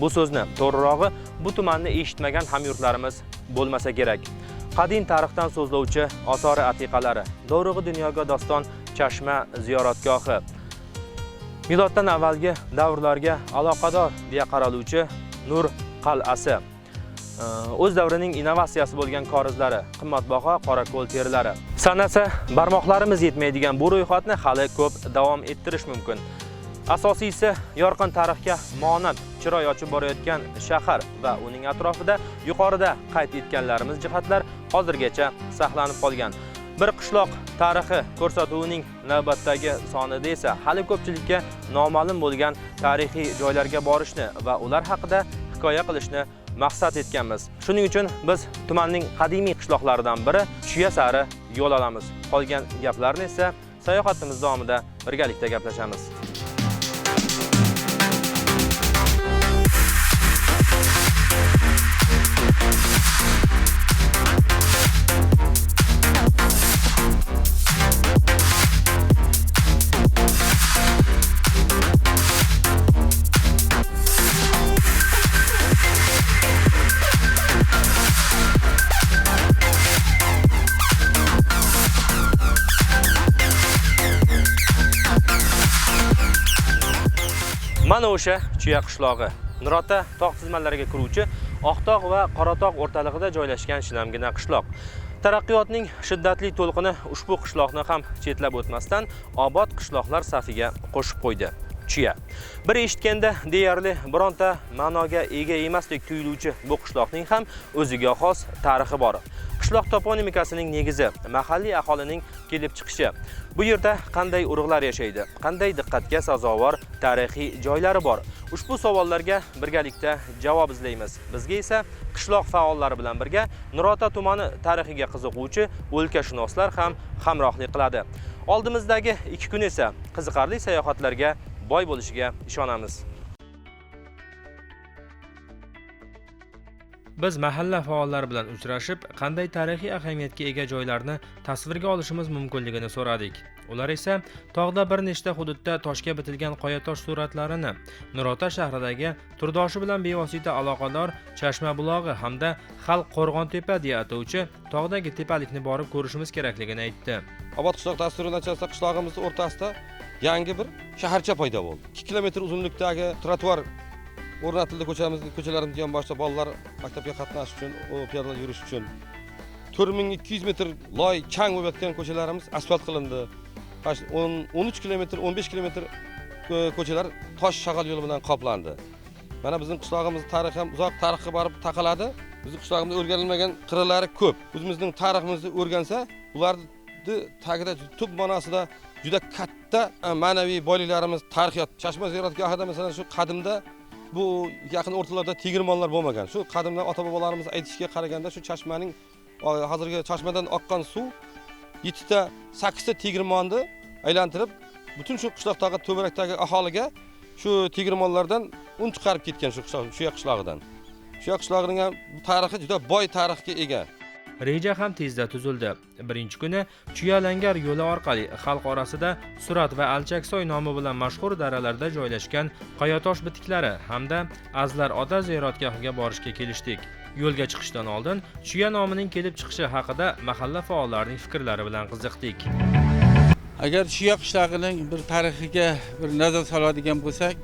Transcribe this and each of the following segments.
Bu so'zni, to'g'rirog'i, bu tumanni eshitmagan hamyurtlarimiz bo'lmasa kerak. Qadim tarixdan so'zlovchi osori atiqalari, dovrug'i dunyoga doston Chashma ziyoratgohi, miloddan avvalgi davrlarga aloqador deya qaraluvchi Nur qal'asi, o'z davrining innovatsiyasi bo'lgan korizlari, qimmatbaho qorako'l terilari. Sanasa barmoqlarimiz yetmaydigan bu ro'yxatni hali ko'p davom ettirish mumkin. Asosiysi, yorqin tarixga monand chiroy ochib borayotgan shahar va uning atrofida yuqorida qayd etganlarimiz jihatlar hozirgacha saqlanib qolgan. Bir qishloq tarixi ko'rsatuvining navbatdagi sonida esa hali ko'pchilikka noma'lum bo'lgan tarixiy joylarga borishni va ular haqida hikoya qilishni maqsad etganmiz. Shuning uchun biz tumanning qadimiy qishloqlaridan biri Chuya sari yo'l olamiz. Qolgan gaplarni esa sayohatimiz davomida birgalikda gaplashamiz. Mana o'sha Chuya qishlog'i. Nurota tog' tizmalariga kiruvchi Oqtog' va Qoratog' o'rtalig'ida joylashgan shinamgina qishloq. Taraqqiyotning shiddatli to'lqini ushbu qishloqni ham chetlab o'tmasdan obod qishloqlar safiga qo'shib qo'ydi. Chuya. Bir eshitganda deyarli bironta ma'noga ega emasdek tuyuluvchi bu qishloqning ham o'ziga xos tarixi bor. Qishloq toponimikasining negizi mahalliy aholining kelib chiqishi. Bu yerda qanday urug'lar yashaydi, qanday diqqatga sazovor tarixiy joylari bor? Ushbu savollarga birgalikda javob izlaymiz. Bizga esa qishloq faollari bilan birga Nurota tumani tarixiga qiziquvchi o'lkashunoslar ham hamrohlik qiladi. Oldimizdagi 2 kun esa qiziqarli sayohatlarga boy bo'lishiga ishonamiz. Biz mahalla faollari bilan uchrashib, qanday tarixiy ahamiyatga ega joylarni tasvirga olishimiz mumkinligini so'radik. Ular esa tog'da bir nechta hududda toshga bitilgan qoyatosh suratlarini, Nurota shahridagi turdoshi bilan bevosita aloqador Chashma bulog'i hamda Xalq Qo'rg'ontepa deya atovchi tog'dagi tepalikni borib ko'rishimiz kerakligini aytdi. Obod qishloq dasturi natijasida qishlog'imiz o'rtasida yangi bir shaharcha paydo bo'ldi. 2 kilometr uzunlikdagi trotuar o'rnatildi ko'chalarimizga yon boshida bolalar maktabga qatnash uchun, piyodalar yurish uchun. 4200 metr loy chang bo'lib yotgan ko'chalarimiz asfalt qilindi. 13 kilometr, 15 kilometr ko'chalar tosh shag'al yo'li bilan qoplandi. Mana bizning qishlog'imiz tarixi ham uzoq tarixga borib taqaladi. Bizning qishlog'imizda o'rganilmagan qirralari ko'p. O'zimizning tariximizni o'rgansa, ularni tagida tub ma'nosida juda katta ma'naviy boyliklarimiz tarix yotibdi. Chashma ziyoratgohida masalan shu qadimda bu yaqin o'rtalarda tegirmonlar bo'lmagan. Shu qadimdan ota-bobolarimiz aytishiga qaraganda shu chashmaning hozirgi chashmadan oqqan suv 7 ta 8 ta tegirmonni aylantirib butun shu qishloqdagi to'garakdagi aholiga shu tegirmonlardan un chiqarib ketgan shu qishloq, Chuya qishlog'idan. Chuya qishlog'ining ham tarixi juda boy tarixga ega. Reja ham tezda tuzildi. Birinchi kuni Chuya Langar yo'li orqali xalq orasida Surat va Alchaksoy nomi bilan mashhur daralarda joylashgan qoyatosh bitiklari hamda Azlar ota ziyoratgohiga borishga kelishdik. Yo'lga chiqishdan oldin Chuya nomining kelib chiqishi haqida mahalla faollarining fikrlari bilan qiziqdik. Agar Chuya qishlog'ining bir tarixiga bir nazar soladigan bo'lsak,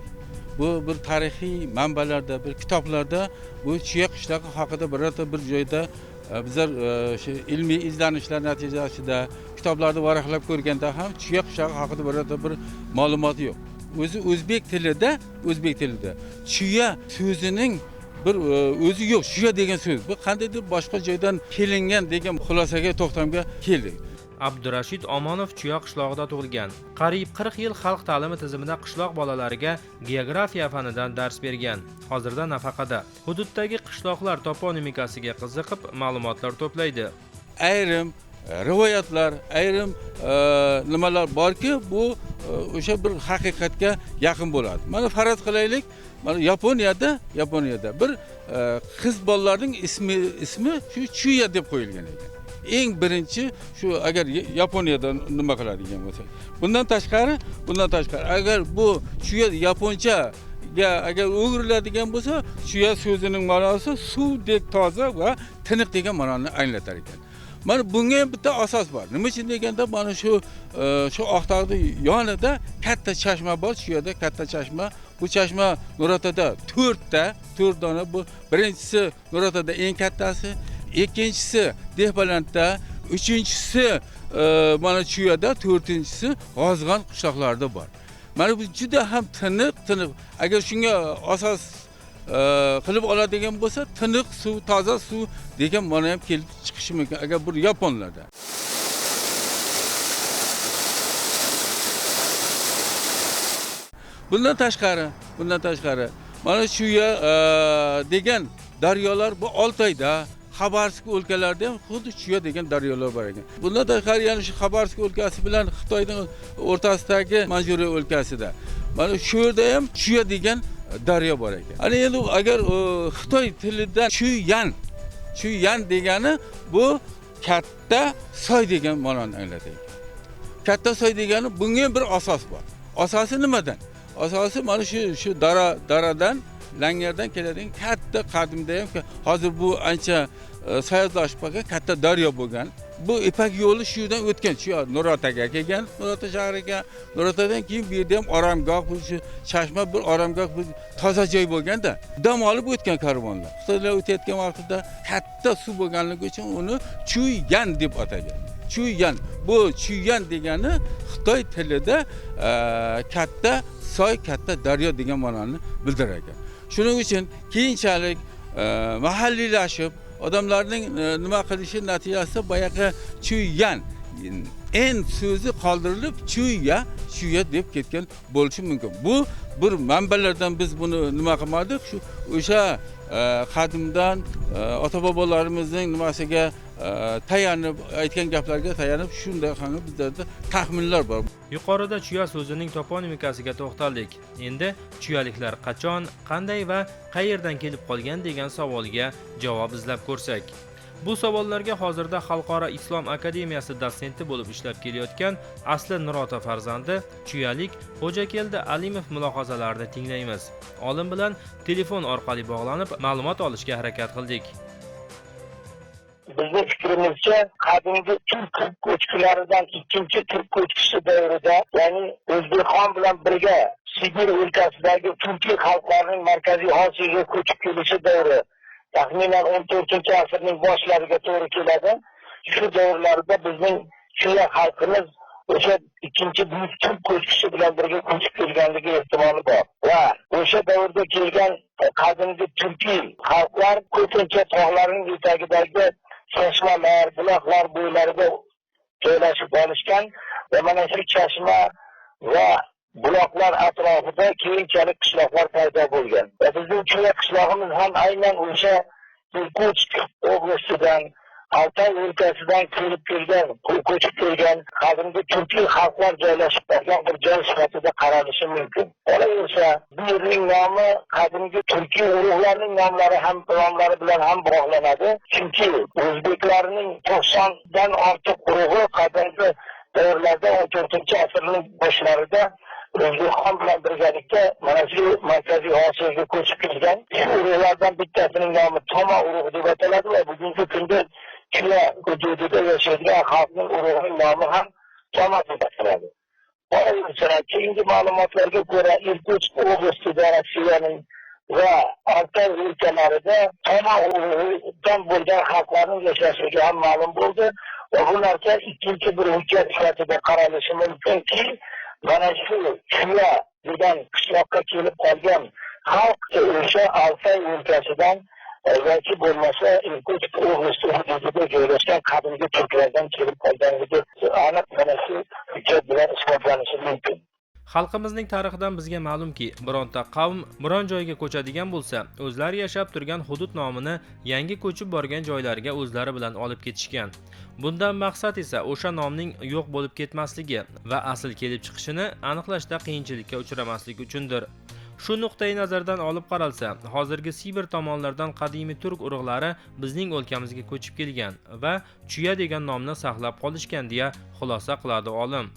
bu bir tarixiy manbalarda, bir kitoblarda bu Chuya qishlog'i haqida birorta bir joyda bizlar shu ilmiy izlanishlar natijasida kitoblarni varaqlab ko'rganda ham Chuya qishlog'i haqida birorta bir ma'lumot yo'q. O'zi o'zbek tilida Chuya so'zining bir o'zi yo'q. Chuya degan so'z bu qandaydir boshqa joydan kelingan degan xulosaga, to'xtamga keldik. Abdurashid Omonov Chuya qishlog'ida tug'ilgan. Qariyb 40 yil xalq ta'limi tizimida qishloq bolalariga geografiya fanidan dars bergan. Hozirda nafaqada. Hududdagi qishloqlar toponimikasiga qiziqib ma'lumotlar to'playdi. Ayrim rivoyatlar, ayrim nimalar borki, bu o'sha bir haqiqatga yaqin bo'ladi. Mana faraz qilaylik, mana Yaponiyada bir qiz bolalarning ismi shu Chuya deb qo'yilgan ekan. Eng birinchi shu agar Yaponiyada nima qiladigan bo'lsak. Bundan tashqari agar bu Chuya yaponcha Chuyaga agar o'giriladigan bo'lsa, chuya so'zining ma'nosi suvdek toza va tiniq degan ma'noni anglatar ekan. Mana bunga ham bitta asos bor. Nima uchun deganda, mana shu shu Oqtog'ni yonida katta chashma bor, Chuyada katta chashma. Bu chashma Nurotada 4 dona. Bu birinchisi Nurotada eng kattasi, ikkinchisi Dehbalandda, uchinchisi mana Chuyada, to'rtinchisi G'ozg'on qishloqlarida bor. Mana bu juda ham tiniq. Agar shunga asos qilib oladigan bo'lsa, tiniq suv, toza suv degan ma'no ham kelib chiqishi mumkin agar bir yaponlarda. Bundan tashqari mana Chuya degan daryolar bu Oltoyda, Xabarovsk o'lkalarida ham xuddi Chuya degan daryolar bor ekan. Bundan tashqari yana shu Xabarovsk o'lkasi bilan Xitoyning o'rtasidagi Manjuriya o'lkasida mana shu yerda ham Chuya degan daryo bor ekan. Ana endi agar Xitoy tilidan Chuyan degani bu katta soy degan ma'noni anglatadi. Katta soy degani bunga ham bir asos bor. Asosi nimadan? Asosi mana shu daradan, Langardan keladigan katta qadimda ham hozir bu ancha sayozlashib qolgan katta daryo bo'lgan. Bu Ipak yo'li shu yerdan o'tgan, shu Nurotaga kelgan, Nurota shahriga. Nurotadan keyin bu yerda ham oromgoh, bu shu chashma bir oromgoh, bir toza joy bo'lganda dam olib o'tgan karvonlar. Xitoylar o'tayotgan vaqtida katta suv bo'lganligi uchun uni Chuyan deb atagan. Chuyan. Bu Chuyan degani Xitoy tilida katta soy, katta daryo degan ma'noni bildirar ekan. Shuning uchun keyinchalik mahalliylashib odamlarning nima qilishi natijasida boyagi Chuyan en so'zi qoldirilib Chuya deb ketgan bo'lishi mumkin. Bu bir manbalardan biz buni nima qilmadik, shu o'sha qadimdan ota-bobolarimizning nimasiga tayanib, aytgan gaplarga tayanib shunday qilib bizlarda taxminlar bor. Yuqorida Chuya so'zining toponimikasiga to'xtaldik. Endi chuyaliklar qachon, qanday va qayerdan kelib qolgan degan savolga javob izlab ko'rsak. Bu savollarga hozirda Xalqaro Islom Akademiyasi dotsenti bo'lib ishlab kelayotgan asli Nurota farzandi chuyalik Xo'jakeldi Alimov mulohazalarini tinglaymiz. Olim bilan telefon orqali bog'lanib ma'lumot olishga harakat qildik. Bizning fikrimizcha qadimgi turk ko'chkilaridan ikkinchi turk ko'chkisi davrida, ya'ni O'zbekxon bilan birga Sibir o'lkasidagi turkiy xalqlarning Markaziy Osiyoga ko'chib kelishi davri taxminan 14-asrning boshlariga to'g'ri keladi. Shu davrlarda bizning Chuya xalqimiz o'sha ikkinchi buyuk turk ko'chkisi bilan birga ko'chib kelganligi ehtimoli bor. Va o'sha davrda kelgan qadimgi turkiy xalqlar ko'pincha tog'larning etagidagi chashmalar, buloqlar bo'ylarida joylashib olishgan va mana shu chashma va buloqlar atrofida keyinchalik qishloqlar paydo bo'lgan. Va bizning Chuya qishlog'imiz ham aynan o'sha Irkutsk oblastidan, Altay o'lkasidan kelib kelgan, ko'chib kelgan qadimgi turkiy xalqlar joylashib qolgan bir joy sifatida qaralishi mumkin. Qolaversa, bu yerning nomi qadimgi turkiy urug'larning nomlari bilan ham bog'lanadi. Chunki o'zbeklarning 90 dan ortiq urug'i qadimgi davrlarda 14-asrning boshlarida O'zbekxon bilan birgalikda mana shu Markaziy Osiyoga ko'chib kelgan. Shu urug'lardan bittasining nomi Toma urug'i deb ataladi va bugungi kunda Chuya hududida yashaydigan xalqning urug'ining nomi ham Toma deb ataladi. Qolaversa, keyingi ma'lumotlarga ko'ra Irkutsk oblastida Rossiyaning va Altay o'lkalarida Toma urug'idan bo'lgan xalqlarning yashashligi ham ma'lum bo'ldi va bu narsa ikkinchi bir hujjat sifatida qaralishi mumkinki, mana shu Chuya degan qishloqqa kelib qolgan xalq o'sha Altay o'lkasidan yoki bo'lmasa Irkutsk oblasti hududida joylashgan qadimgi turklardan kelib qolganligi aniq mana shu hujjat bilan isbotlanishi mumkin. Xalqimizning tarixidan bizga ma'lumki, bironta qavm biron joyga ko'chadigan bo'lsa, o'zlari yashab turgan hudud nomini yangi ko'chib borgan joylariga o'zlari bilan olib ketishgan. Bundan maqsad esa o'sha nomning yo'q bo'lib ketmasligi va asl kelib chiqishini aniqlashda qiyinchilikka uchramaslik uchundir. Shu nuqtai nazardan olib qaralsa, hozirgi Sibir tomonlardan qadimiy turk urug'lari bizning o'lkamizga ko'chib kelgan va Chuya degan nomni saqlab qolishgan deya xulosa qiladi olim.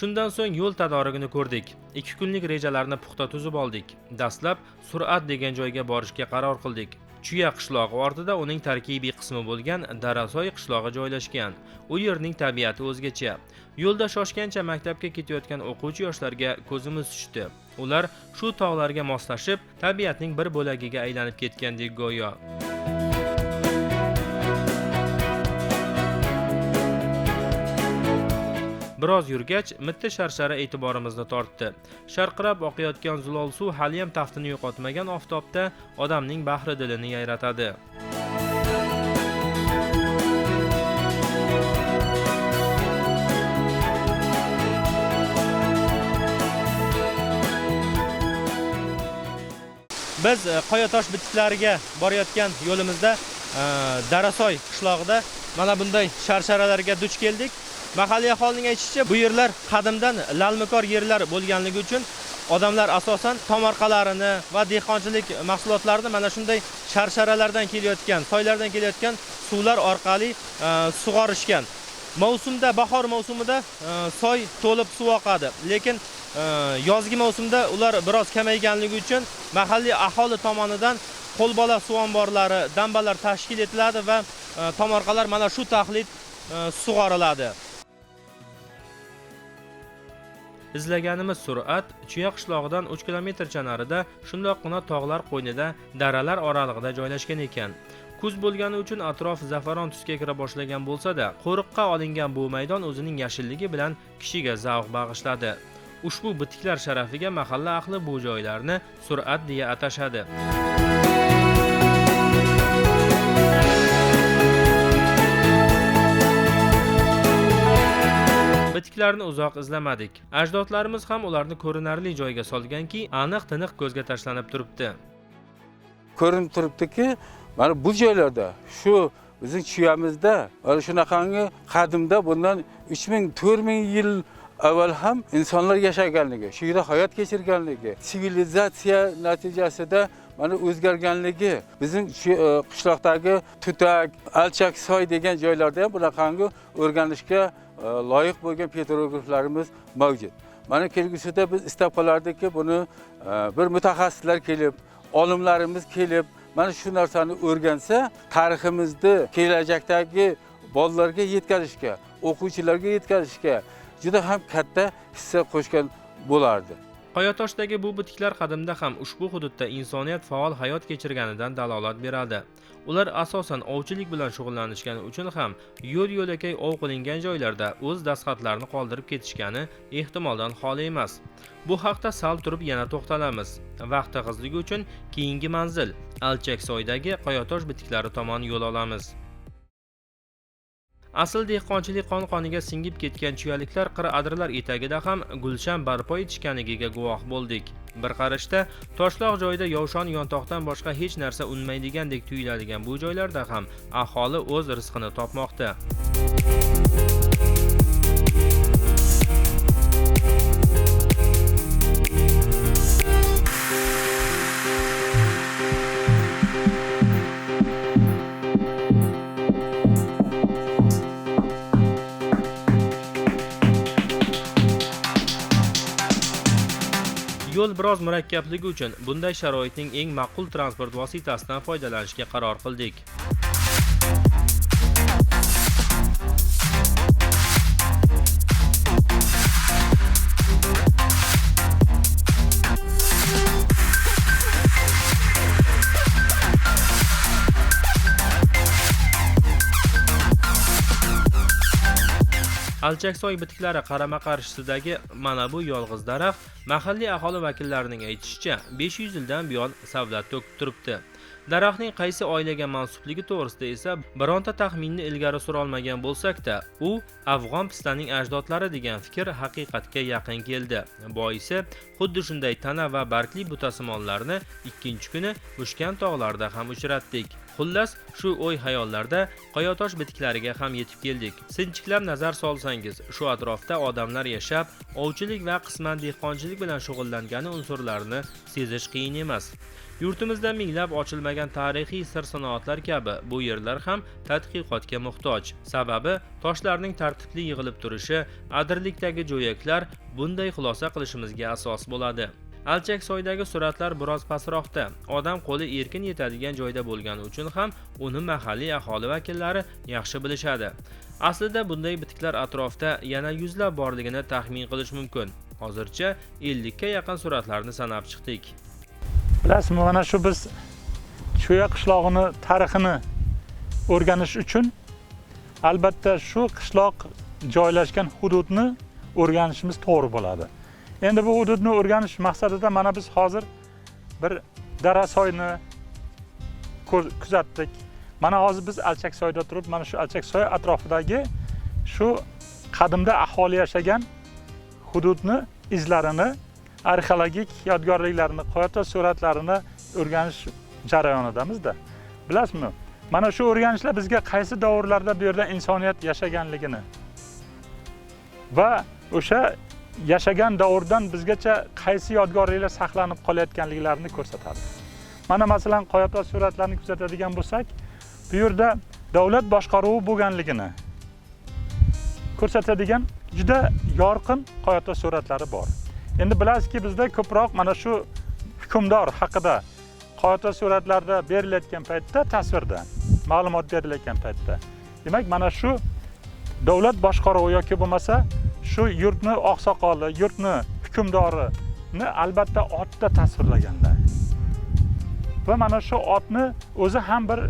Shundan so'ng yo'l tadorigini ko'rdik. 2 kunlik rejalarni puxta tuzib oldik. Dastlab Sur'at degan joyga borishga qaror qildik. Chuya qishlog'i ortida uning tarkibiy qismi bo'lgan Darasoy qishlog'i joylashgan. U yerning tabiati o'zgacha. Yo'lda shoshgancha maktabga ketayotgan o'quvchi yoshlarga ko'zimiz tushdi. Ular shu tog'larga moslashib, tabiatning bir bo'lagiga aylanib ketgandek go'yo. Biroz yurgach, mitti sharshara e'tiborimizni tortdi. Sharqirab oqayotgan zulol suv haliyam taftini yo'qotmagan oftobda odamning bahri dilini yayratadi. Biz Qoyatosh bitiklariga borayotgan yo'limizda Darasoy qishlog'ida mana bunday sharsharalarga duch keldik. Mahalliy aholining aytishicha, bu yerlar qadimdan lalmikor yerlar bo'lganligi uchun odamlar asosan tomorqalarini va dehqonchilik mahsulotlarini mana shunday sharsharalardan kelayotgan, soylardan kelayotgan suvlar orqali sug'orishgan. Mavsumda, bahor mavsumida soy to'lib suv oqadi, lekin yozgi mavsumda ular biroz kamayganligi uchun mahalliy aholi tomonidan qo'lbola suv omborlari, dambalar tashkil etiladi va tomorqalar mana shu taxlit sug'oriladi. Izlaganimiz Sur'at Chuya qishlog'idan 3 kilometrcha narida shundoqqina tog'lar qo'ynida, daralar oralig'ida joylashgan ekan. Kuz bo'lgani uchun atrof zafaron tusga kira boshlagan bo'lsa-da, qo'riqqa olingan bu maydon o'zining yashilligi bilan kishiga zavq bag'ishladi. Ushbu bitiklar sharafiga mahalla ahli bu joylarni Sur'at deya atashadi. Bitiklarni uzoq izlamadik. Ajdodlarimiz ham ularni ko'rinarli joyga solganki, aniq-tiniq ko'zga tashlanib turibdi. Ko'rinib turibdiki, mana bu joylarda, shu bizning Chuyamizda, mana shunaqangi qadimda bundan 3000-4000 yil avval ham insonlar yashaganligi, shu yerda hayot kechirganligi, sivilizatsiya natijasida mana o'zgarganligi, bizning qishloqdagi Tutak, Alchaksoy degan joylarda ham bunaqangi o'rganishga loyiq bo'lgan petrogliflarimiz mavjud. Mana kelgusida biz istab qolardikki, buni bir mutaxassislar kelib, olimlarimiz kelib, mana shu narsani o'rgansa, tariximizni kelajakdagi bolalarga yetkazishga, o'quvchilarga yetkazishga juda ham katta hissa qo'shgan bo'lardi. Qoyatoshdagi bu bitiklar qadimda ham ushbu hududda insoniyat faol hayot kechirganidan dalolat beradi. Ular asosan ovchilik bilan shug'ullanishgani uchun ham yo'l-yo'lakay ov qilingan joylarda o'z dastxatlarini qoldirib ketishgani ehtimoldan xoli emas. Bu haqda sal turib yana to'xtalamiz. Vaqt tig'izligi uchun keyingi manzil Alchaksoydagi Qoyatosh bitiklari tomon yo'l olamiz. Asl dehqonchilik qon-qoniga singib ketgan chuyaliklar qir-adirlar etagida ham gulshan barpo etishganiga guvoh bo'ldik. Bir qarashda toshloq joyda yovshon yontoqdan boshqa hech narsa unmaydigandek tuyuladigan bu joylarda ham aholi o'z rizqini topmoqda. Yo'l biroz murakkabligi uchun bunday sharoitning eng ma'qul transport vositasidan foydalanishga qaror qildik. Alchaksoy bitiklari qarama-qarshisidagi mana bu yolg'iz daraxt mahalliy aholi vakillarining aytishicha 500 yildan buyon savlat to'kib turibdi. Daraxtning qaysi oilaga mansubligi to'g'risida esa bironta taxminni ilgari sura olmagan bo'lsak-da, u afg'on pistaning ajdodlari degan fikr haqiqatga yaqin keldi. Boisi, xuddi shunday tana va bargli butasimonlarni ikkinchi kuni Mushkan tog'larida ham uchratdik. Xullas, shu o'y xayollarda Qoyatosh bitiklariga ham yetib keldik. Sinchiklab nazar solsangiz, shu atrofda odamlar yashab, ovchilik va qisman dehqonchilik bilan shug'ullangani unsurlarini sezish qiyin emas. Yurtimizda minglab ochilmagan tarixiy sir-sinoatlar kabi bu yerlar ham tadqiqotga muhtoj. Sababi toshlarning tartibli yig'ilib turishi, adirlikdagi jo'yaklar bunday xulosa qilishimizga asos bo'ladi. Alchaksoydagi suratlar biroz pastroqda, odam qo'li erkin yetadigan joyda bo'lgani uchun ham uni mahalliy aholi vakillari yaxshi bilishadi. Aslida bunday bitiklar atrofda yana yuzlab borligini taxmin qilish mumkin. Hozircha 50 ga yaqin suratlarni sanab chiqdik. Bilasizmi, mana shu biz Cho'ya qishlog'ini tarixini o'rganish uchun albatta shu qishloq joylashgan hududni o'rganishimiz to'g'ri bo'ladi. Endi bu hududni o'rganish maqsadida mana biz hozir bir darasoyni kuzatdik. Mana hozir biz Alchaksoyda turib, mana shu Alchaksoy atrofidagi shu qadimda aholi yashagan hududni izlarini, arxeologik yodgorliklarni, qoyatosh suratlarini o'rganish jarayonidamizda. Bilasizmi, mana shu o'rganishlar bizga qaysi davrlarda bu yerda insoniyat yashaganligini va o'sha yashagan davrdan bizgacha qaysi yodgorliklar saqlanib qolayotganliklarini ko'rsatadi. Mana masalan, qoyatosh suratlarini kuzatadigan bo'lsak, bu yerda davlat boshqaruvi bo'lganligini ko'rsatadigan juda yorqin qoyatosh suratlari bor. Endi bilasizki, bizda ko'proq mana shu hukmdor haqida qoyatosh suratlarda berilayotgan paytda, tasvirda ma'lumot berilayotgan paytda, demak, mana shu davlat boshqaruvi yoki bo'lmasa shu yurtni oqsoqoli, yurtni hukmdorini albatta otda tasvirlaganlar. Va mana shu otni o'zi ham bir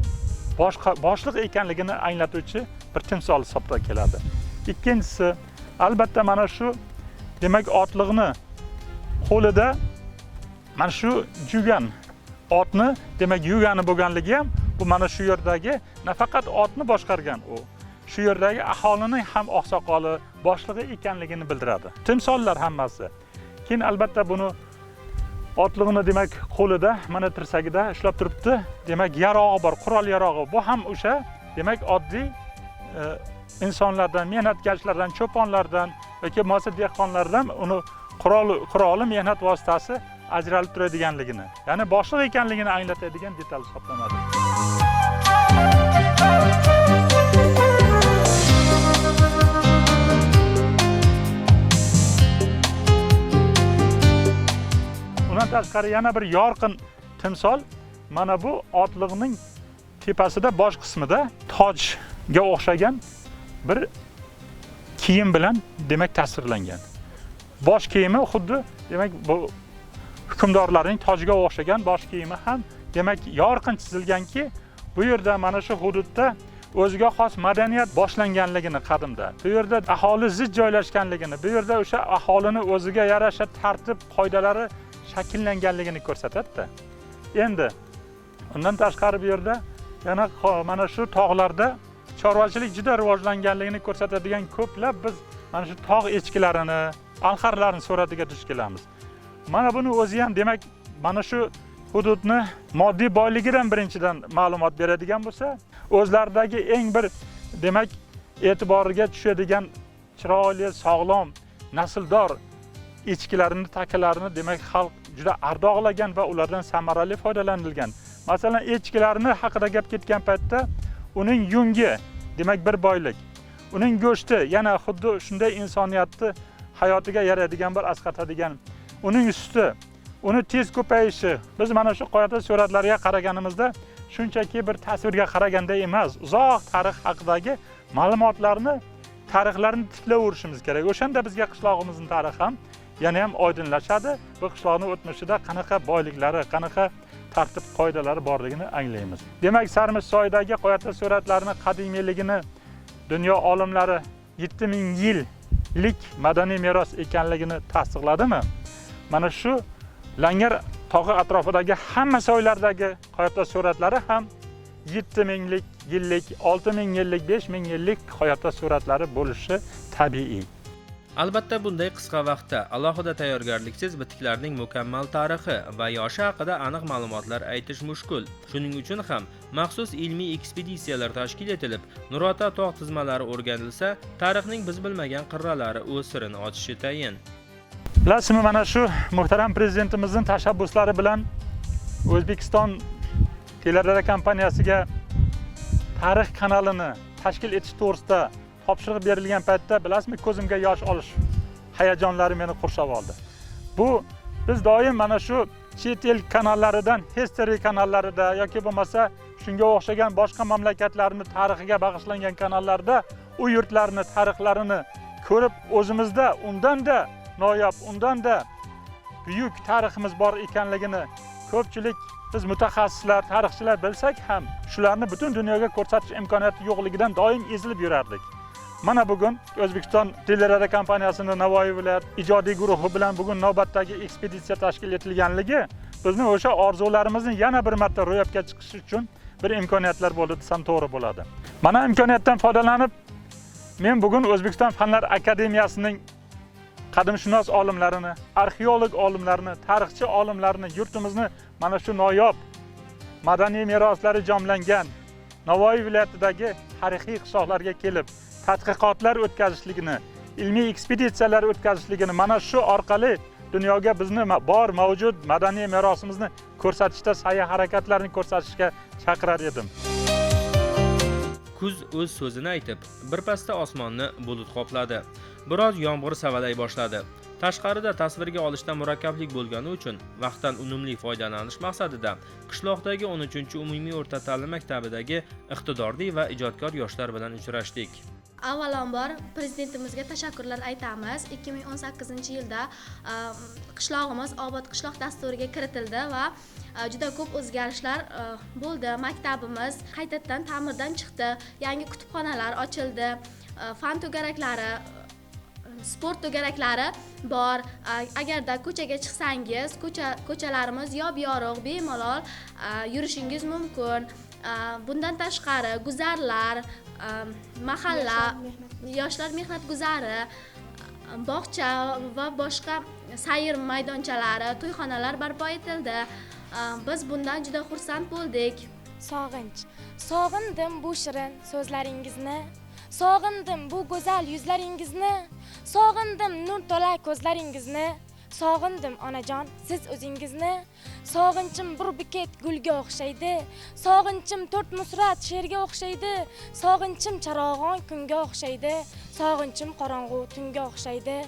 boshliq ekanligini anglatuvchi bir timsol hisobda keladi. Ikkinchisi, albatta mana shu, demak, otliqni qo'lida mana shu jugan otni, demak, yugani bo'lganligi ham bu mana shu yerdagi nafaqat otni boshqargan u, shu yerdagi aholining ham oqsoqoli, boshlig'i ekanligini bildiradi. Timsollar hammasi. Keyin albatta buni otlig'ini, demak, qo'lida, mana tirsagida ushlab turibdi. Demak, yarog'i bor, qurol yarog'i. Bu ham o'sha, demak, oddiy insonlardan, mehnatkashlardan, cho'ponlardan yoki bo'lmasa dehqonlardan uni quroli, mehnat vositasi ajralib turadiganligini, ya'ni boshliq ekanligini anglatadigan detal hisoblanadi. Undan tashqari yana bir yorqin timsol mana bu otliqning tepasida, bosh qismida tojga o'xshagan bir kiyim bilan, demak, tasvirlangan. Bosh kiyimi xuddi, demak, bu hukmdorlarning tojiga o'xshagan bosh kiyimi ham, demak, yorqin chizilganki, bu yerda mana shu hududda o'ziga xos madaniyat boshlanganligini qadimda, bu yerda aholi zich joylashganligini, bu yerda o'sha aholini o'ziga yarasha tartib qoidalari shakllanganligini ko'rsatadi-da. Endi undan tashqari bu yerda yana mana shu tog'larda chorvachilik juda rivojlanganligini ko'rsatadigan ko'plab biz mana shu tog' echkilarini, alxarlarni suratiga duch kelamiz. Mana buni o'zi ham, demak, mana shu hududni moddiy boyligidan birinchidan ma'lumot beradigan bo'lsa, o'zlaridagi eng bir, demak, e'tiboriga tushadigan chiroyli, sog'lom, nasldor echkilarini, takalarni, demak, xalq juda ardoqlagan va ulardan samarali foydalanilgan. Masalan, echkilarni haqida gap ketgan paytda uning yungi, demak, bir boylik. Uning go'shti yana xuddi shunday insoniyatni hayotiga yaraydigan bir asqatadigan. Uning suti, uni tez ko'payishi. Biz mana shu qoyatosh suratlariga qaraganimizda shunchaki bir tasvirga qaraganda emas, uzoq tarix haqidagi ma'lumotlarni, tarixlarni tiklaverishimiz kerak. O'shanda bizga qishlog'imizning tarixi ham yana ham oydinlashadi. Bu qishloqning o'tmishida qanaqa boyliklari, qanaqa tartib qoidalari borligini anglaymiz. Demak, Sarmishsoydagi qoyatosh suratlarini qadimiyligini dunyo olimlari 7000 yillik madaniy meros ekanligini tasdiqladimi? Mana shu Langar tog'i atrofidagi hamma soylardagi qoyatosh suratlari ham 7000 yillik, 6000 yillik, 5000 yillik qoyatosh suratlari bo'lishi tabiiy. Albatta bunday qisqa vaqtda alohida tayyorgarliksiz bitiklarning mukammal tarixi va yoshi haqida aniq ma'lumotlar aytish mushkul. Shuning uchun ham maxsus ilmiy ekspeditsiyalar tashkil etilib, Nurota tog' tizmalari o'rganilsa, tarixning biz bilmagan qirralari o'z sirini ochishi tayin. Bilasizmi, mana shu muhtaram prezidentimizning tashabbuslari bilan O'zbekiston teleradio kompaniyasiga tarix kanalini tashkil etish to'g'risida topshiriq berilgan paytda, bilasizmi, ko'zimga yosh olish hayajonlari meni qurshab oldi. Bu biz doim mana shu chet el kanallaridan, History kanallarida yoki bo'lmasa shunga o'xshagan boshqa mamlakatlarning tarixiga bag'ishlangan kanallarda u yurtlarni tarixlarini ko'rib, o'zimizda undan-da noyob, undan-da buyuk tariximiz bor ekanligini ko'pchilik biz mutaxassislar, tarixchilar bilsak ham shularni butun dunyoga ko'rsatish imkoniyati yo'qligidan doim ezilib yurardik. Mana bugun O'zbekiston teleradio kompaniyasining Navoiy viloyat ijodiy guruhi bilan bugun navbatdagi ekspeditsiya tashkil etilganligi bizni o'sha orzularimizni yana bir marta ro'yobga chiqish uchun bir imkoniyatlar bo'ldi desam to'g'ri bo'ladi. Mana imkoniyatdan foydalanib men bugun O'zbekiston Fanlar Akademiyasining qadimshunos olimlarini, arxeolog olimlarini, tarixchi olimlarini yurtimizni mana shu noyob madaniy meroslari jamlangan Navoiy viloyatidagi tarixiy qishloqlarga kelib tadqiqotlar o'tkazishligini, ilmiy ekspeditsiyalar o'tkazishligini, mana shu orqali dunyoga bizni bor mavjud madaniy merosimizni ko'rsatishda sa'y harakatlarni ko'rsatishga chaqirar edim. Kuz o'z so'zini aytib, birpasda osmonni bulut qopladi. Biroz yomg'ir savalay boshladi. Tashqarida tasvirga olishda murakkablik bo'lgani uchun vaqtdan unumli foydalanish maqsadida qishloqdagi 13-umumiy o'rta ta'lim maktabidagi iqtidorli va ijodkor yoshlar bilan uchrashdik. Avvalambor prezidentimizga tashakkurlar aytamiz. 2018-yilda qishlog'imiz Obod qishloq dasturiga kiritildi va juda ko'p o'zgarishlar bo'ldi. Maktabimiz qaytadan ta'mirdan chiqdi, yangi kutubxonalar ochildi, fan to'garaklari, sport to'garaklari bor. Agarda ko'chaga chiqsangiz, ko'chalarimiz yop-yorug', bemalol yurishingiz mumkin. Bundan tashqari guzarlar, mahalla, yoshlar mehnat guzari, bog'cha va boshqa sayr maydonchalari, to'yxonalar barpo etildi. Biz bundan juda xursand bo'ldik. Sog'inch. Sog'indim bu shirin so'zlaringizni. Sog'indim bu go'zal yuzlaringizni. Sog'indim nur to'la ko'zlaringizni. Sog'indim onajon siz o'zingizni. Sog'inchim bir buket gulga o'xshaydi. Sog'inchim to'rt musrat she'rga o'xshaydi. Sog'inchim charog'on kunga o'xshaydi. Sog'inchim qorong'u tunga o'xshaydi.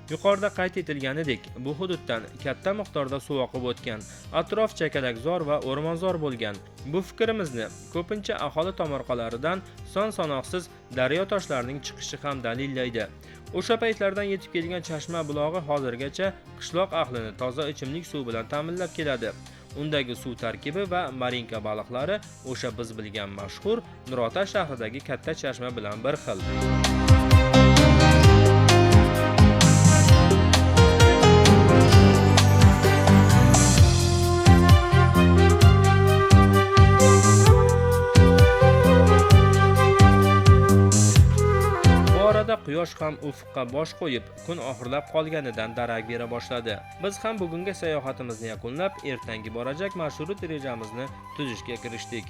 Yuqorida qayd etilganidek, bu hududdan katta miqdorda suv oqib o'tgan, atrof chakalakzor va o'rmonzor bo'lgan. Bu fikrimizni ko'pincha aholi tomorqalaridan son-sanoqsiz daryo toshlarining chiqishi ham dalillaydi. O'sha paytlardan yetib kelgan chashma bulog'i hozirgacha qishloq ahlini toza ichimlik suvi bilan ta'minlab keladi. Undagi suv tarkibi va marinka baliqlari o'sha biz bilgan mashhur Nurota shahridagi katta chashma bilan bir xil. Quyosh ham ufqqa bosh qo'yib, kun oxirlab qolganidan darak bera boshladi. Biz ham bugungi sayohatimizni yakunlab, ertangi borajak marshrut rejamizni tuzishga kirishdik.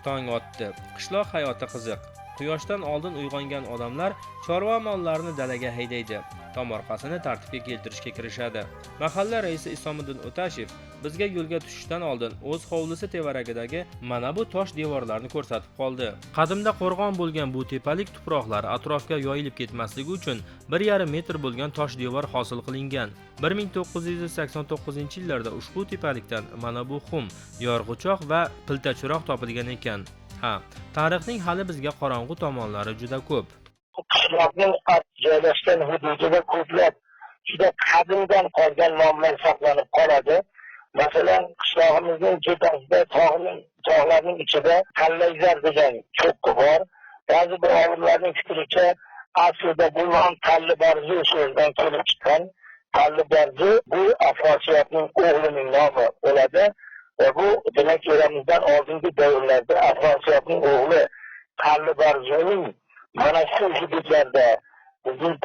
Tong otdi. Qishloq hayoti qiziq. Quyoshdan oldin uyg'ongan odamlar chorva mollarini dalaga haydaydi, tomorqasini tartibga keltirishga kirishadi. Mahalla raisi Isomiddin O'tashev bizga yo'lga tushishdan oldin o'z hovlisi tevaragidagi mana bu tosh devorlarni ko'rsatib qoldi. Qadimda qo'rg'on bo'lgan bu tepalik tuproqlar atrofga yoyilib ketmasligi uchun 1,5 metr bo'lgan tosh devor hosil qilingan. 1989-yillarda ushbu tepalikdan mana bu xum, yorg'uchoq va piltachiroq topilgan ekan. Ha, tarixning hali bizga qorong'u tomonlari juda ko'p. Qishloqning joylashgan hududida ko'plab juda qadimdan qolgan nomlar saqlanib qoladi. Masalan, qishlog'imizning tepasida tog'larning ichida Kallayzar degan cho'qqi bor. Ba'zi bir olimlarning fikricha aslida bu nom Tallibarzu so'zidan kelib chiqqan. Tallibarzu bu Afrosiyobning o'g'lining nomi bo'ladi. Va bu demak eramizdan oldingi davrlarda Afrosiyobning o'g'li Qalli Barzuning mana shu hududlarda, bizning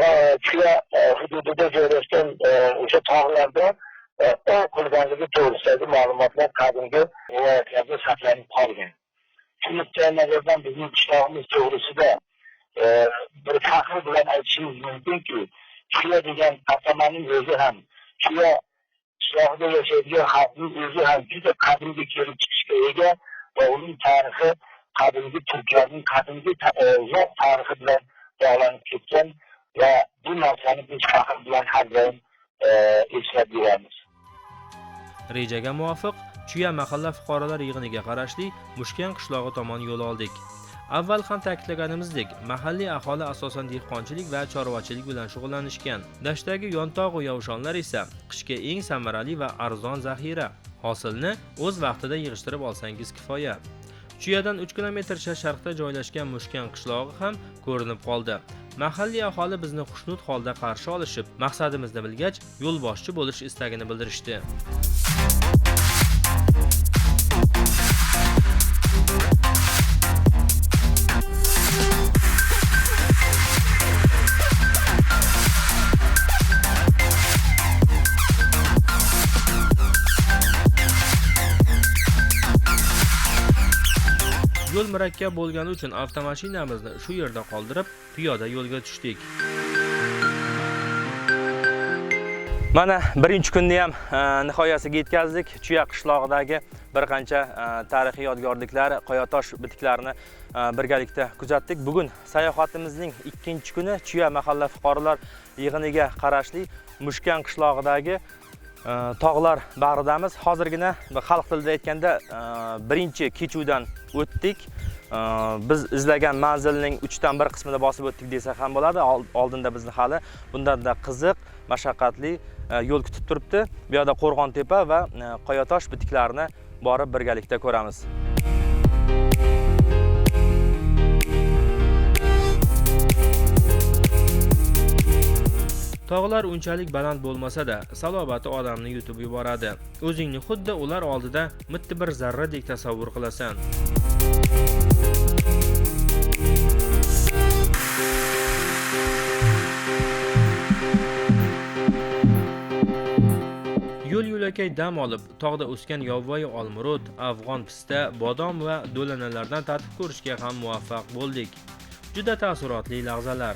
Chuya hududida joylashgan o'sha tog'larda ov qilganligi to'g'risidagi ma'lumotlar qadimgi rivoyatlarda saqlanib qolgan. Shu nuqtai nazardan bizning qishlog'imiz to'g'risida bir faxr bilan aytishimiz mumkinki, Chuya degan atamaning o'zi ham, Chuya qishlog'ida yashaydigan xalqning o'zi ham juda qadimgi kelib chiqishga ega va uning tarixi qadimgi turklarning qadimgi uzoq tarixi bilan bog'lanib ketgan va bu narsani biz faxr bilan har doim eslab yuramiz. Rejaga muvofiq Chuya mahalla fuqarolar yig'iniga qarashli Mushkan qishlog'i tomon yo'l oldik. Avval ham ta'kidlaganimizdek, mahalliy aholi asosan dehqonchilik va chorvachilik bilan shug'ullanishgan. Dashtdagi yontoq va yovshonlar esa qishga eng samarali va arzon zaxira. Hosilni o'z vaqtida yig'ishtirib olsangiz kifoya. Chuyadan 3 kilometrcha sharqda joylashgan Mushkan qishlog'i ham ko'rinib qoldi. Mahalliy aholi bizni xushnud holda qarshi olishib, maqsadimizni bilgach, yo'lboshchi bo'lish istagini bildirishdi. Yo'l murakkab bo'lgani uchun avtomashinamizni shu yerda qoldirib, piyoda yo'lga tushdik. Mana birinchi kunni ham nihoyasiga yetkazdik. Chuya qishlog'idagi bir qancha tarixiy yodgorliklar, qoyatosh bitiklarini birgalikda kuzatdik. Bugun sayohatimizning ikkinchi kuni Chuya mahalla fuqarolar yig'iniga qarashli Mushkan qishlog'idagi tog'lar bag'ridamiz. Hozirgina xalq tilida aytganda birinchi kechuvdan o'tdik. Biz izlagan manzilning 1/3 qismini bosib o'tdik desak ham bo'ladi. Oldinda bizni hali bundan-da qiziq, mashaqqatli yo'l kutib turibdi. Bu yerda Qo'rg'ontepa va Qoyatosh bitiklarini borib birgalikda ko'ramiz. Tog'lar unchalik baland bo'lmasa-da, salobati odamni yutib yuboradi. O'zingni xuddi ular oldida mitti bir zarradek tasavvur qilasan. Yo'l yo'lakay dam olib, tog'da o'sgan yovvoyi olmurut, afg'on pista, bodom va do'lanalardan tatib ko'rishga ham muvaffaq bo'ldik. Juda taassurotli lahzalar.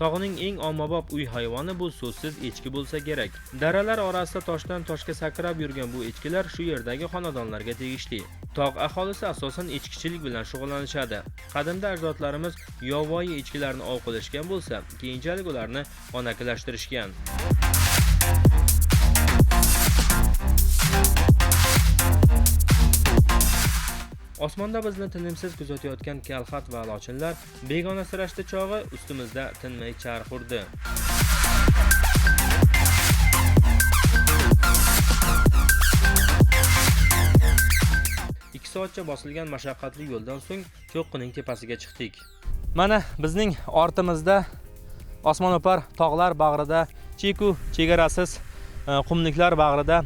Tog'ning eng ommabop uy hayvoni bu so'zsiz echki bo'lsa kerak. Daralar orasida toshdan toshga sakrab yurgan bu echkilar shu yerdagi xonadonlarga tegishli. Tog' aholisi asosan echkichilik bilan shug'ullanishadi. Qadimda ajdodlarimiz yovvoyi echkilarni ov qilishgan bo'lsa, keyinchalik ularni onakilashtirishgan. Osmonda bizni tinimsiz kuzatayotgan kalxat va lochinlar begonasirashdi chog'i ustimizda tinmay charx urdi. 2 soatcha bosilgan mashaqqatli yo'ldan so'ng cho'qqining tepasiga chiqdik. Mana bizning ortimizda osmono'par tog'lar bag'rida, cheku chegarasiz qumliklar bag'rida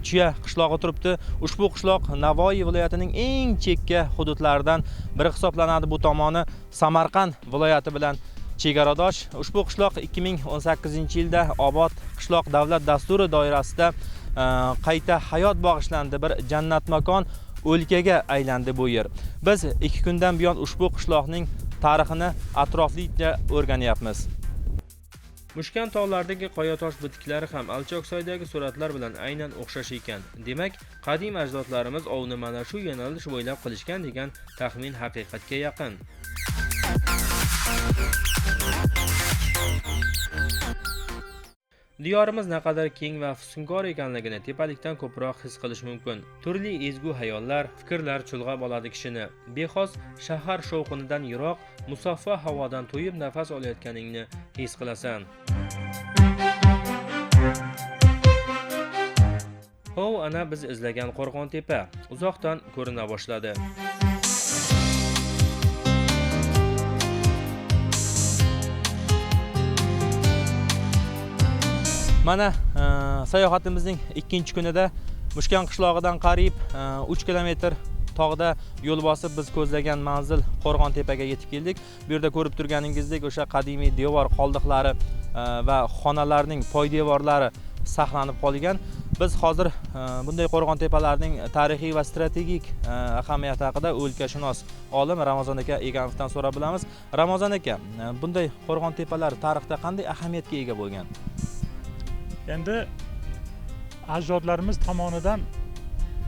Chuya qishlog'i turibdi. Ushbu qishloq Navoiy viloyatining eng chekka hududlaridan biri hisoblanadi. Bu tomoni Samarqand viloyati bilan chegaradosh. Ushbu qishloq 2018-yilda Obod qishloq davlat dasturi doirasida qayta hayot bag'ishlandi, bir jannat makon o'lkaga aylandi bu yer. Biz 2 kundan buyon ushbu qishloqning tarixini atroflicha o'rganyapmiz. Mushkan tog'laridagi qoyatosh bitiklari ham Alchoksoydagi suratlar bilan aynan o'xshash ekan. Demak, qadim ajdodlarimiz ovni mana shu yo'nalish bo'ylab qilishgan degan taxmin haqiqatga yaqin. Diyorimiz naqadar keng va fusunkor ekanligini tepalikdan ko'proq his qilish mumkin. Turli ezgu hayollar, fikrlar chulg'ab oladi kishini. Bexos shahar shovqinidan yiroq, musaffo havodan to'yib nafas olayotganingni his qilasan. Hov, ana biz izlagan Qo'rg'ontepa uzoqdan ko'rina boshladi. Mana sayohatimizning ikkinchi kunida Mushkan qishlog'idan qariyb 3 kilometr tog'da yo'l bosib biz ko'zlagan manzil Qo'rg'ontepaga yetib keldik. Bu yerda ko'rib turganingizdek o'sha qadimiy devor qoldiqlari va xonalarning poydevorlari saqlanib qolgan. Biz hozir bunday qo'rg'ontepalarning tarixiy va strategik ahamiyati haqida o'lkashunos olim Ramazon aka Egamovdan so'rab bilamiz. Ramazon aka, bunday qo'rg'ontepalar tarixda qanday ahamiyatga ega bo'lgan? Endi ajdodlarimiz tomonidan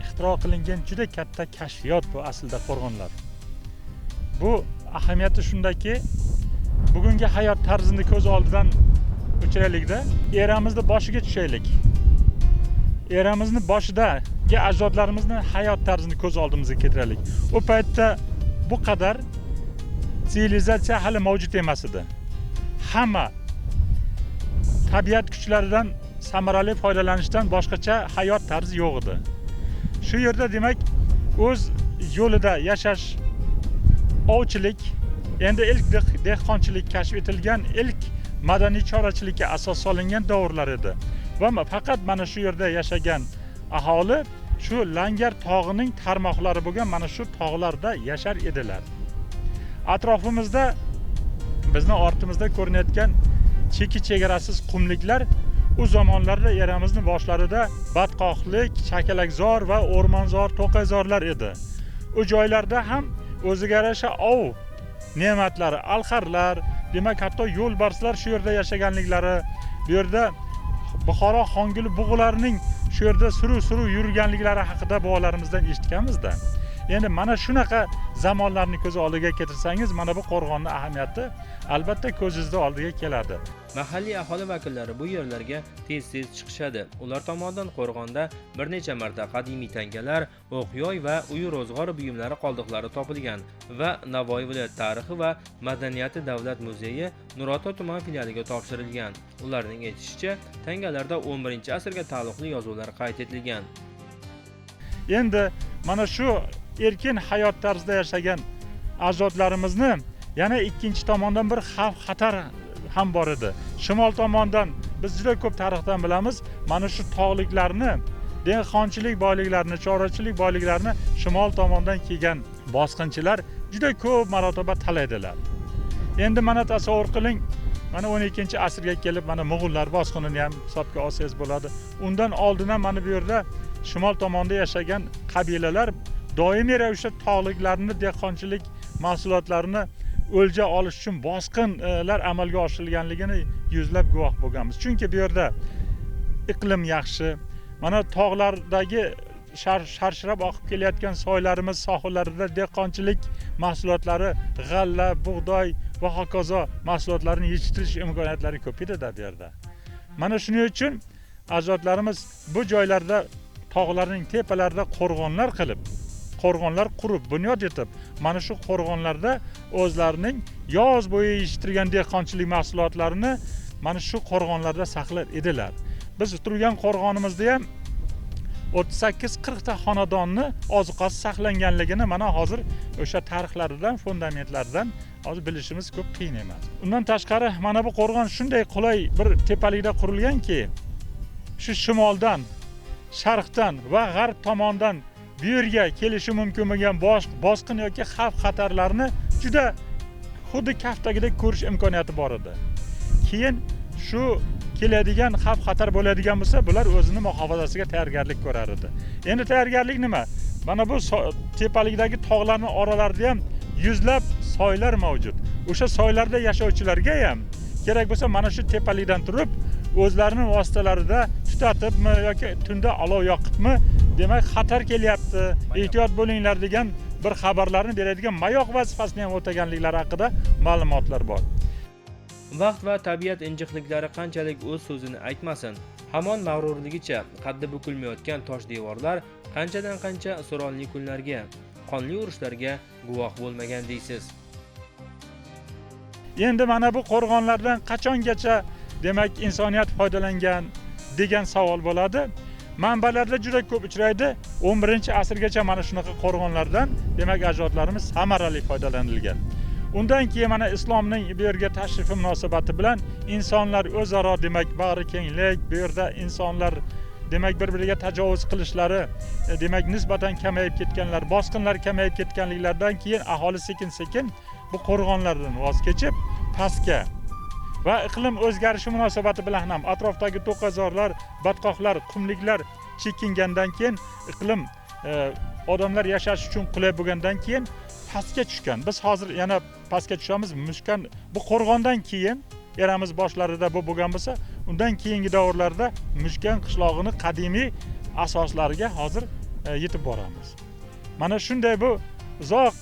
ixtiro qilingan juda katta kashfiyot bu aslida qo'rg'onlar. Bu ahamiyati shundaki, bugungi hayot tarzini ko'z oldidan o'chiraylikda, eramizni boshiga tushaylik. Eramizni boshidagi ajdodlarimizni hayot tarzini ko'z oldimizga keltiraylik. U paytda bu qadar sivilizatsiya hali mavjud emas edi. Hamma tabiat kuchlaridan samarali foydalanishdan boshqacha hayot tarzi yo'q edi. Shu yerda demak o'z yo'lida yashash, ovchilik, endi ilk dehqonchilik kashf etilgan, ilk madaniy chorachilikka asos solingan davrlar edi. Va faqat mana shu yerda yashagan aholi shu Langar tog'ining tarmoqlari bo'lgan mana shu tog'larda yashar edilar. Atrofimizda, bizni ortimizda ko'rinayotgan cheki chegarasiz qumliklar u zamonlarda eramizni boshlarida batqoqlik, chakalakzor va o'rmonzor, to'qayzorlar edi. U joylarda ham o'ziga yarasha ov ne'matlari, alxarlar, demak hatto yo'lbarslar shu yerda yashaganliklari, bu yerda Buxoro xonguli bug'ularining shu yerda suruv-suruv yurganliklari haqida bobolarimizdan eshitganmiz-da. Endi mana shunaqa zamonlarni ko'z oldiga keltirsangiz, mana bu qo'rg'onning ahamiyati albatta ko'zingizning oldiga keladi. Mahalliy aholi vakillari bu yerlarga tez-tez chiqishadi. Ular tomonidan qo'rg'onda bir necha marta qadimiy tangalar, o'q-yoy va uy ro'zg'or buyumlari qoldiqlari topilgan va Navoiy viloyat tarixi va madaniyati davlat muzeyi Nurota tuman filialiga topshirilgan. Ularning aytishicha, tangalarda 11-asrga taalluqli yozuvlar qayd etilgan. Endi mana shu erkin hayot tarzida yashagan ajdodlarimizni yana ikkinchi tomondan bir xavf xatar ham bor edi. Shimol tomondan biz juda ko'p tarixdan bilamiz, mana shu tog'liklarni, dehqonchilik boyliklarini, chorvachilik boyliklarini shimol tomondan kelgan bosqinchilar juda ko'p marotaba talaydilar. Endi mana tasavvur qiling, mana 12-asrga kelib mana mo'g'ullar bosqinini ham hisobga olsangiz bo'ladi. Undan oldin ham mana bu yerda shimol tomonda yashagan qabilalar doimiy ravishda tog'liklarni, dehqonchilik mahsulotlarini o'lja olish uchun bosqinlar amalga oshirilganligini yuzlab guvoh bo'lganmiz. Chunki bu yerda iqlim yaxshi, mana tog'lardagi sharshirab oqib kelayotgan soylarimiz sohillarida dehqonchilik mahsulotlari, g'alla, bug'doy va hokazo mahsulotlarini yetishtirish imkoniyatlari ko'p edi bu yerda. Mana shuning uchun ajdodlarimiz bu joylarda tog'larning tepalarida qo'rg'onlar qilib, qo'rg'onlar qurib, bunyod etib, mana shu qo'rg'onlarda o'zlarining yoz bo'yi yetishtirgan dehqonchilik mahsulotlarini mana shu qo'rg'onlarda saqlar edilar. Biz turgan qo'rg'onimizda ham 38-40 ta xonadonni ozuqasi saqlanganligini mana hozir o'sha tarixlaridan, fundamentlaridan hozir bilishimiz ko'p qiyin emas. Undan tashqari mana bu qo'rg'on shunday qulay bir tepalikda qurilganki, shu shimoldan, sharqdan va g'arb tomondan bu yerga kelishi mumkin bo'lgan bosqin yoki xavf xatarlarni juda xuddi kaftdagidek ko'rish imkoniyati bor edi. Keyin shu keladigan xavf xatar bo'ladigan bo'lsa, bular o'zini muhofazasiga tayyorgarlik ko'rar edi. Endi tayyorgarlik nima? Mana bu tepalikdagi tog'larning oralarida ham yuzlab soylar mavjud. O'sha soylarda yashovchilarga ham kerak bo'lsa mana shu tepalikdan turib o'zlarining vositalarida tutatibmi yoki tunda olov yoqibmi, demak xatar kelyapti, ehtiyot bo'linglar degan bir xabarlarni beradigan mayoq vazifasini ham o'taganliklari haqida ma'lumotlar bor. Vaqt va tabiat injiqliklari qanchalik o'z so'zini aytmasin, hamon mag'rurligicha qaddi bukilmayotgan tosh devorlar qanchadan qancha suronli kunlarga, qonli urushlarga guvoh bo'lmagan deysiz. Endi mana bu qo'rg'onlardan qachongacha demak insoniyat foydalangan degan savol bo'ladi. Manbalarda juda ko'p uchraydi. 11-asrgacha mana shunaqa qo'rg'onlardan demak ajdodlarimiz samarali foydalanilgan. Undan keyin mana islomning bu yerga tashrifi munosabati bilan insonlar o'zaro demak bag'rikenglik, bu yerda insonlar demak bir-biriga tajovuz qilishlari demak nisbatan kamayib ketganlar, bosqinlar kamayib ketganliklaridan keyin aholi sekin-sekin bu qo'rg'onlardan voz kechib pastga va iqlim o'zgarishi munosabati bilan ham atrofdagi to'qazorlar, botqoqlar, qumliklar chekingandan keyin iqlim odamlar yashash uchun qulay bo'lgandan keyin pastga tushgan. Biz hozir yana pastga tushamiz. Mushkan bu qo'rg'ondan keyin eramiz boshlarida bu bo'lgan bo'lsa, undan keyingi davrlarda Mushkan qishlog'ini qadimiy asoslariga hozir yetib boramiz. Mana shunday bu uzoq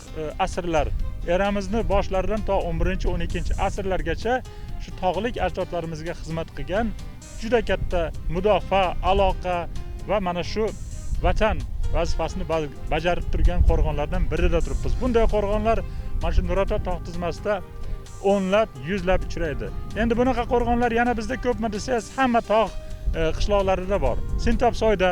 asrlar eramizni boshlaridan to 11-12 asrlargacha shu tog'lik ajdodlarimizga xizmat qilgan juda katta mudofaa, aloqa va mana shu vatan vazifasini bajarib turgan qo'rg'onlardan birida turibmiz. Bunday qo'rg'onlar mana shu Nurota tog' tizmasida o'nlab, yuzlab uchraydi. Endi bunaqa qo'rg'onlar yana bizda ko'pmi desangiz, hamma tog' qishloqlarida bor. Sentobsoyda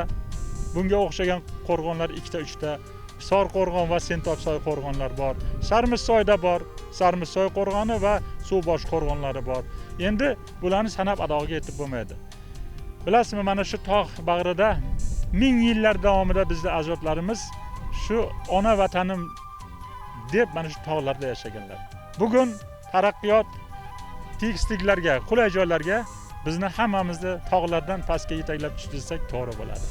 bunga o'xshagan qo'rg'onlar 2ta, 3ta, Hisor qo'rg'on va Sentobsoy qo'rg'onlar bor. Sarmizsoyda bor, Sarmizsoy qo'rg'oni va Suvbosh qo'rg'onlari bor. Endi bularni sanab adog'iga yetib bo'lmaydi. Bilasizmi, mana shu tog' bag'rida ming yillar davomida bizning ajdodlarimiz shu ona vatanim deb mana shu tog'larda yashaganlar. Bugun taraqqiyot tekisliklarga, qulay joylarga bizni hammamizni tog'lardan pastga yetaklab tushirsak to'g'ri bo'ladi.